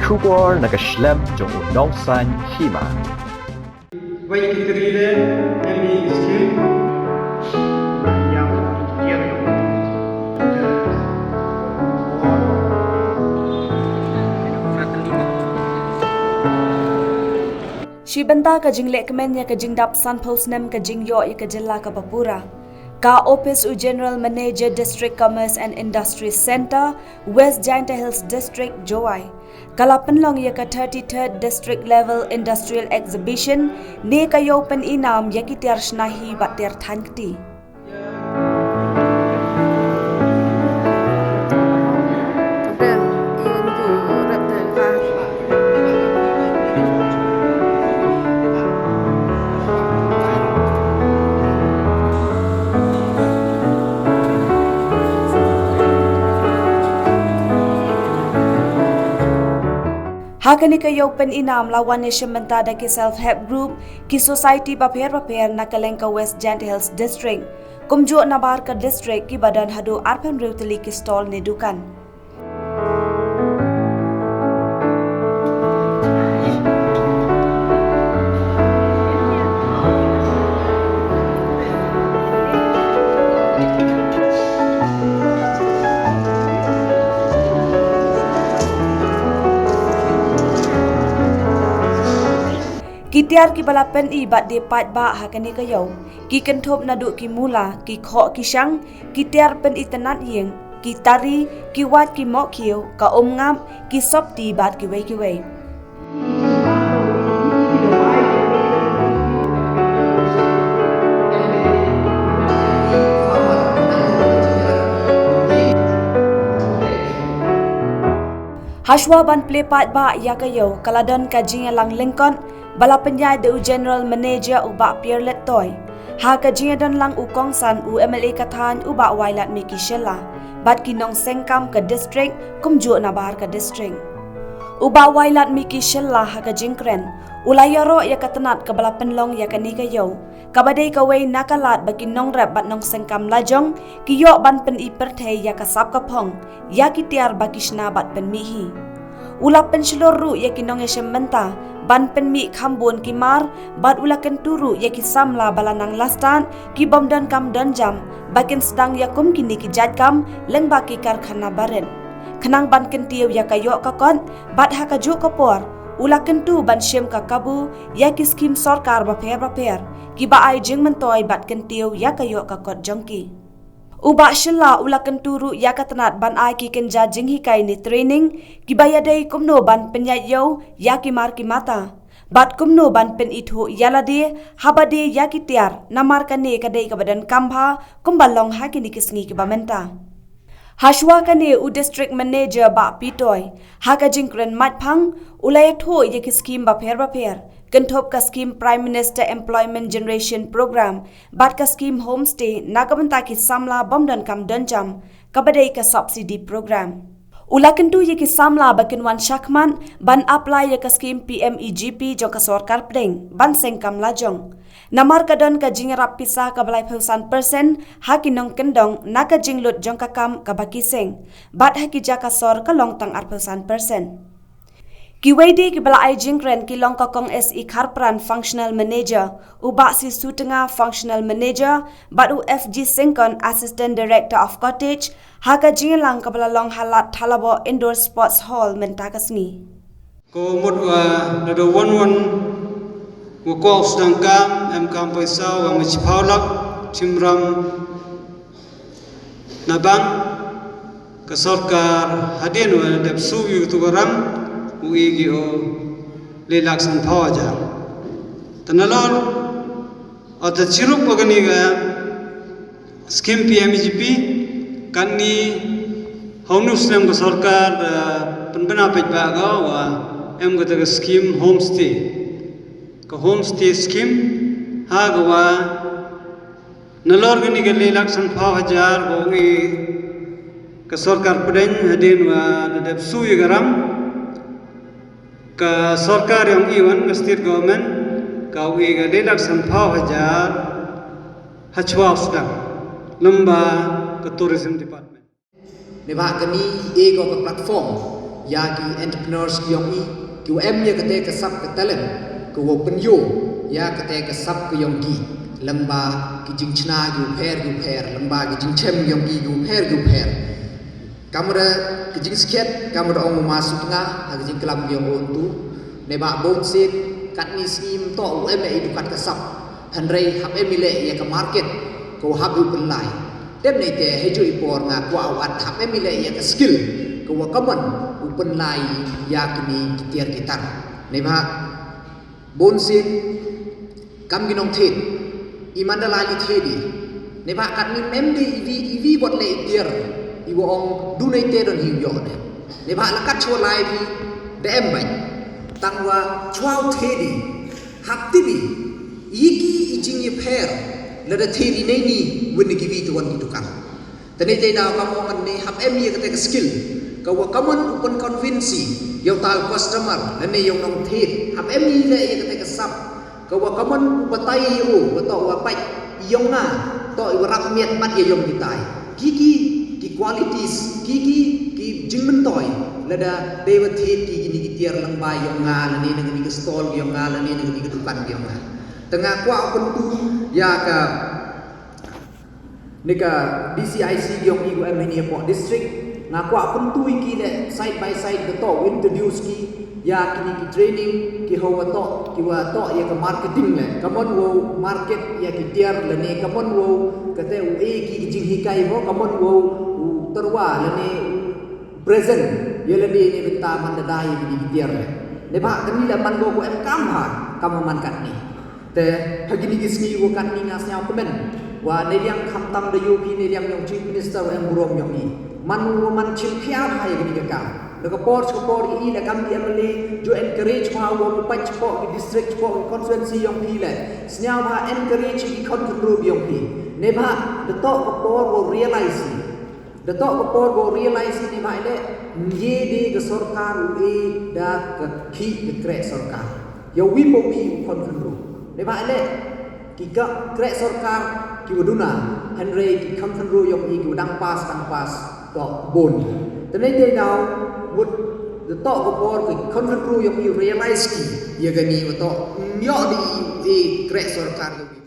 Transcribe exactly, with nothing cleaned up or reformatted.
Khubor na ka shlem jong u nongsan hima. Wei ki tri de, M E skim. Shi bynta ka jinglehkmen ïa ka jingdap sanphew snem ka jingïoh ïa ka jylla kaba pura, ka Office u General Manager District Commerce and Industry Centre, West Jaintia Hills District, Jowai, ka la pynlong ïa ka thirty-third District Level Industrial Exhibition ne ka ïew pyninam ïa ki tiar shna hi bad tiar thaiñ kti. Ha kane ka ïew pyninam la wan ïashim bynta da ki self help group, ki society bapher bapher na kylleng ka West Jaintia Hills District, kumjuh nabar ka district, kiba don haduh arphew hynriew tylli ki stall ne dukan. Ki tiar kiba la pyni bad die paidbah ha kane ka ïew ki kynthup naduh ki mula, ki khoh ki shang, ki tiar pynitynnad ïing, ki tari, ki wait ki mohkhiew, ka umngap, ki sopti bad kiwei kiwei. Hashwa ban plie paidbah ïa ka ïew, ka la don ka jingïalang lyngkot ba la pynïaid da u General Manager u Bah Pierlet Toi, ha ka jingïadon lang u kongsan u M L A ka thaiñ u Bah Wailadmiki Shylla bad ki nongsengkam ka district kumjuh nabar ka district. U Bah Wailadmiki Shylla ha ka jingkren u la ïaroh ïa ka tnat kaba la pynlong ïa kane ka ïew, kaba dei kawei na ka lad ba ki nongrep bad nongsengkam lajong ki ïoh ban pyni pyrthei ïa ka sap ka phong ïa ki tiar ba ki shna bad pynmih hi. U la pynshlur ruh ïa ki nongïashim bynta ban pynmih kham bun ki mar, bad u la kyntu ruh ïa ki samla ba la nang la stad, ki bym don kam don jam, ba kin sdang ïa kum kine ki jait kam lyngba ki karkhana barit, khnang ban kyntiew ïa ka ïoh ka kot, bad ha kajuh ka por u la kyntu ban shim ka kabu ïa ki skim sorkar bapher bapher kiba ai jingmyntoi bad kyntiew ïa ka ïoh ka kot jong ki. U Bah Shylla u la kyntu ruh ïa ka tnat ban ai ki kynja jinghikai ne training kiba ïadei kumno ban pynïaid ïew ïa ki mar ki mata bad kumno ban pynithuh ïa lade haba die ïa ki tiar, namar kane ka dei kaba donkam bha kumba long ha kine ki sngi kiba mynta. Hashwa kane u District Manager Bah P. Toi ha ka jingkren matphang u la ïathuh ïa ki skim bapher bapher, kynthup ka skim Prime Minister Employment Generation Program bad ka skim homestay na ka bynta ki samla bym don kam don jam, kaba dei ka subsidy program. U la kyntu ïa ki samla ba kin wan shakhmat ban apply ïa ka skim P M E G P jong ka sorkar pdeng ban seng kam lajong, namar ka don ka jingïarap pisa kaba laiphew san percent ha ki nongkyndong na ka jinglut jong ka kam kaba ki seng, bad ha ki jaka sor ka long tang arphew san percent. Kiwei de kiba la ai jingkren ki long ka Kong S E Kharpran, Functional Manager, u Bah C. Sutnga, Functional Manager, bad u F G Syngkon, Assistant Director of Cottage, ha ka jingïalang kaba la long ha Lad Thalaboh Indoor Sports Hall mynta ka sngi. Ko mut wa da da wan wan wa ko sdang kam, em kam paisa wa ma chiphaw lak chimram na bank, ka sorkar hadien wa dep su yu tu ram u i gi o le lak san phaw hajar. Tanalor o ta chirup wa kani ga skim P M E G P, kani hau nu snem ka sorkar, eh, pynbna peit ba ga wa em ga ta ka skim homestay. Ka homestay skim ha ga wa nalor kani ka le lak san phaw hajar ba u i ka sorkar pdeng hadien wa da dep su ïa ka ram. Ka sorkar yong i wan ka state government ka u i ka le lak san phaw hajar ha chwa sdang lamba ka tourism department. Neba kani e ko ka platform ïa ki entrepreneurs ki yong i, ki wa em ïa kata ka sap ka talent, ka wa pynïoh ïa kata ka sap ka yong ki, lyngba ki jingchna ki wa pher ki wa pher, lyngba ki jingchem yong ki ki wa pher ki wa pher. Kamra ka jingskhet, kamra ong u ma Sutnga ha ka jingklam ki yong u tu. Neibhah bun sien katni sngi ym toh u em ïa i dukan ka sap, hynrei hap em i leh ïa ka market ka wa hap u pynlai. Te mynne te ha ju i por nga kwah u at hap em i leh ïa ka skill ka wa common u pynlai ïa kini ki tiar ki tar. Neibhah bun sien kam ki nongthied, i man da lai li thied i. Neibhah katni em de i wi, i wi wat leh i tiar, i wa ong du nei te don hi u ïoh de. Neibhah la kat chwa lai wi da em bad tang wa chwa u thied i, hap tip i, i ki i jingïapher lada thied i nei ni, win ki wi te wan ki dukan. Te nei te daw kam ong mynne hap em ïa kata ka skill ka wa common u pyn convince ïa uta u customer lane ïa u nongthied, hap em i leh ïa kata ka sap ka wa common u batai ïa u wa toh wa pait i yong nga, toh i wa rap miat bad ïa yong kitai. Ki ki ki qualities, ki ki ki jingmyntoi lada dei wa thied ki kini ki tiar lyngba yong nga lane na kini ki stall yong nga lane na kini ki dukan yong nga. Te nga kwah pyntu ïa ka ne ka D C I C yong i wa em hini hapoh district, nga kwah pyntu ïa ki leh side by side, ka toh u introduce ki ïa kini ki training ki ho wa toh, ki wa toh ïa ka marketing leh. Kamon wow market ïa ki tiar lane kamon wow kata u e ki jinghikai ho, kamon wow u tyrwa lane u present ïa lade ne bynta man da dei ïa kini ki tiar leh. Neibhah kani da man ko ko em kam ha, kam man katni. Te ha kini ki sngi wa katni nga sñiaw kmen wa neiliang khamtam da ïoh ki neiliang yong Chief Minister wa em burom yong i. Man wa man chim khia ha ïa kini ka kam. Da ka por cha ka por i da kam ki M L A ju encourage wa wa mu pach por ki district por ki constituency yong ki leh. Sñiaw wa encourage ki khon khon ru yong ki. Neibhah da toh ka por wa realize i. Da toh ka por wa realize i neibhah i leh. Ngi de ka sorkar u e da ka ki ka kreh sorkar. Ïa wi pa wi u khon khon ru. Neibhah i leh. Ki ka kreh sorkar ki wa duna, hynrei ki khon khon ru yong i ki wa dang pass, dang pass, toh bun. Te nei te daw wut da toh ka por ki khon khon ru yong i realize ki ïa kani wa toh ïoh di i kreh sorkar yong i.